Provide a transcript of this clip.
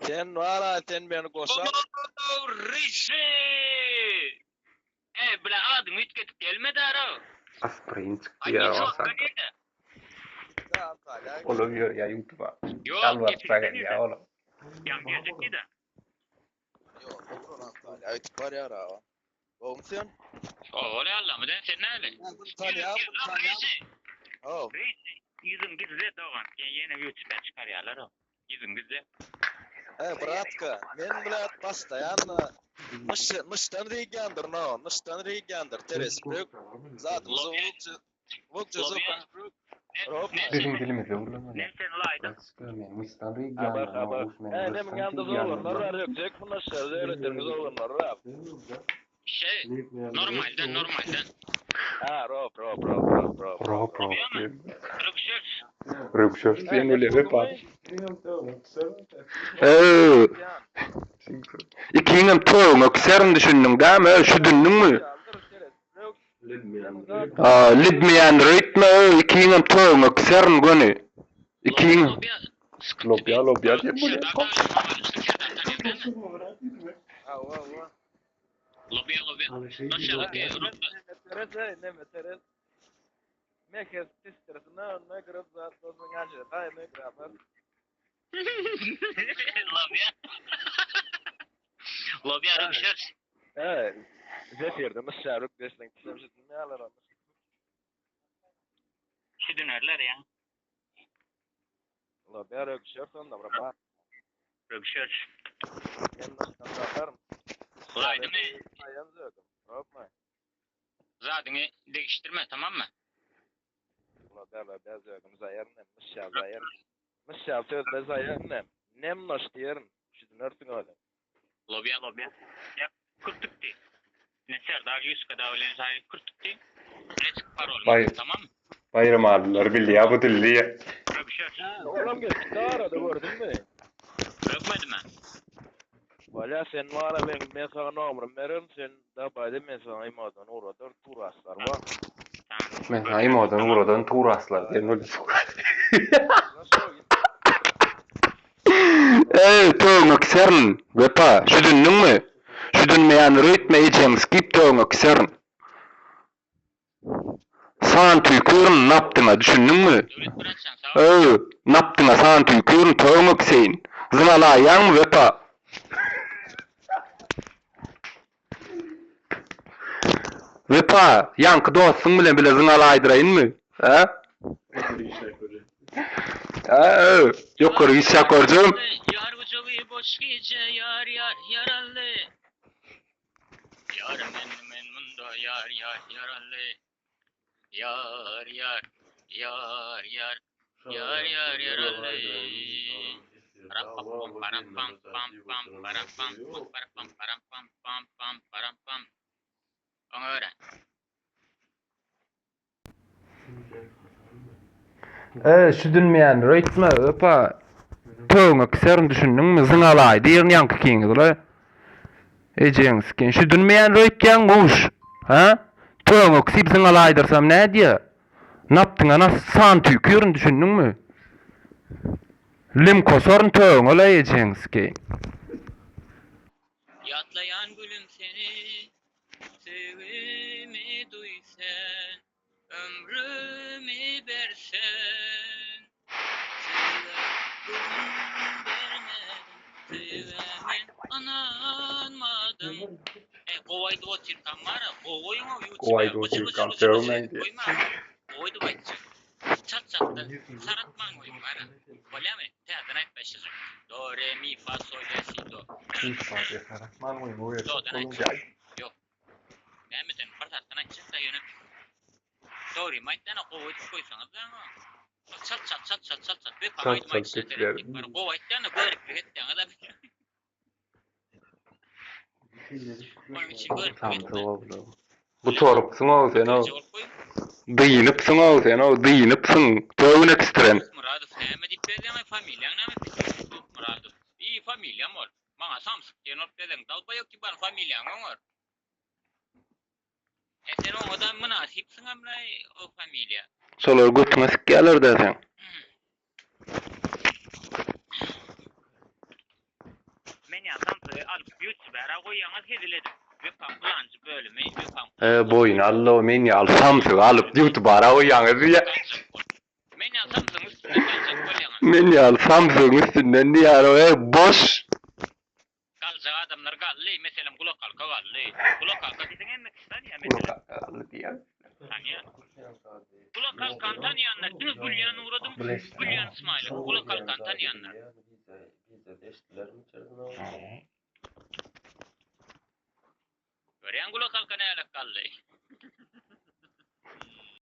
Sen wara sen meni goşa. Ooo Riji! Eý bile adyňy üýtgedip gelmedi ara. Aspirin çykdy ýa bolsa. Olam ýörýä ýutuba. Ýok, Ýalbaryp gelýä olam. Ýa geljek diýdi. Ýok, oturan Antalýa ötüp barýar aga. Gowmy sen? Ol Allamy den sen näle? Antalýa, Antalýa. Oh. Ýüzüň gizle dogan. Ýene ýutube çykarýarlar o. Ýüzüň gizle. Ey bratka, men bilen başlaýan myş myşdan rigyandyr no, myşdan rigyandyr. Teres brük. Zadymyzy wukçy wukçy Rob. Biziň dilimizde gürlemeli. Men seni laýdym. Men myşdan Habar rigyandyr. habar. Ey nemin ýandyz oglanlar bar, ýökjek bunlar şerde öwretlerimiz oglanlar bar. Şey, normalden normalden. Ha, rob rob rob rob rob. Rob rob. Rökşör. Rökşör sen öyle rep abi. Eee. Ikiňem toýuňa kiserin düşündiň dämi? Şu dündiňmi? Aa, libmeýän röýtme öý, ikiňem toýuňa kiserin göni. Ikiň Lobýa lobýa diýip bolýar. Hawa, hawa. Lobýa lobýa. Teres, ey, neme teres. Mekes tistirsine, ne grab zat bolsun ganjy. Hay, ne grab. Lobýa. Lobýa rökşör. Ey, zefirde mışaruk deşlen kisemşit ne alar Şu dönerler ya. Lobýa rökşör sonda bra. Rökşör. Men myşdan zatarım. Laýdy mı? Aýam zögüm. Robma. Zadyňy degiştirme tamam mı? Lobýa lobýa zögüm zaýar nem mışar zaýar. Mışar sözle zaýar nem. Nem noş diýerin. Şu dönersiň öyle. Lobýa lobýa. Ya kürtükti. Ne Serdar Ýuska bilen şaýy kürtükti. Ne çık parol. Baý. Tamam mı? Baýramalylar bilýär bu dilli. Rökşör. Olam geçdi arada gördün mü? Rökmedi mi? Wala sen wala ben men sana nomerim bererim sen da bayda men sana imadan uğradar turaslar var. Tamam. Men haýmadan ugradan turaslar diýen bolýar. Nasıl Ey toýuňa kiserin. Wepa, şu dündiňmi? Şu dünmeýän röýtme ejeň skip toýuňa kiserin. San tüýkürin napdyňa düşündiňmi? Döwlet bıraksan sağ ol. Öý, napdyňa san tüýkürin toýuňa kiseýin. Zyňalaýýaňmy Wepa? Wepa, ýaňky dostuň bilen bile zyňalaýdyraýynmy? Hä? Hä, ýokary işläp görjegim. Yar gujagy boş gije yar yar yaraly. Yar men men munda yar yar yaraly. Yar yar yar yar yar yar yaraly. Param pam param pam pam pam param pam pam param pam param pam pam pam param pam. Oňa görä. E, şu dünmeýän röýtme, Wepa. Töňe kiserin düşündiňmi? Zyňalaý diýerin ýaňky kiňiz ula. Ejeň sikin. Şu dünmeýän röýtýäň guş. Ha? Töňe kisip zyňalaýdyrsam nädýä? Napdyňa nas san tüýkürin düşündiňmi? Lim kosaryn töňe la ejeň sikin. Ýatlaýan gülüm seni, söýgimi duý sen, ömrümi bersen. Söýgä göwün bermedim, söýgä men ynanmadym. Ey gowy aýdyp otyrkam bar-a, gowy goýuň-ow Gowy ýutube. aýdyp Gyjyr otyrkam gyjyr gyjyr sögmäň gyjyr diýip. goýmaň. Gowy aýdyp aýtjak. Çalt çaltdan saratmaň goýuň bar-a. Bolýamy? Täzeden aýdyp başlajak. Do, re, mi, fa, sol, la, si, do. Dodan aýtjak. Ýok. Nämeden bir zatdan aýtjak-da ýöne dogrymy aýtdana gowy aýdyp goýsaňyz da Çalt çalt çalt çalt çalt çalt Wepa Çalt aýdym çalt aýdyşyna gepler. seretdik bar. Gowy aýtýan-da göriplik etýäňiz-ä. Onuň üçin göriplik etme. Gutarypsyň-ow sen-ow. Birinji bolup goý. Dynypsyň-ow sen-ow, dynypsyň. Töwün ekstren. Muradow näme diýip berýäň-aý familiýaň näme Muradow. Iý familiýam ol. Maňa samsyk diýen bolup bezeň. Dalbaýok kibar familiýaňy oňar. E sen oňa-da mynasypsyňam-laý o familiýa. Şolar götüňe sikýärler-dä seň. Men ýaly samsygy alyp ýutubera goýýaňyz hezil edip. Wepaň pylanjy bölümi, Wepaň E, boýun allo, men ýaly samsygy alyp ýutubara goýýaňyz diýýär. Galjak bol. Men ýaly samsygyň üstünden galjak bolýaňyz. Men ýaly samsygyň üstünden diýýär, e, boş. Galjak adamlar galdy, meselem Gulak halka galdy. Gulak halka diýseň hemme kişi tanýar meselem. Diýýär. Tanýar. Gulak halkany tanýanlar diňe Gülýan Nuradyň, Gülýan Ismaýylow, Gulak halkany tanýanlar. Görýäň Gulak halka nälik galdy.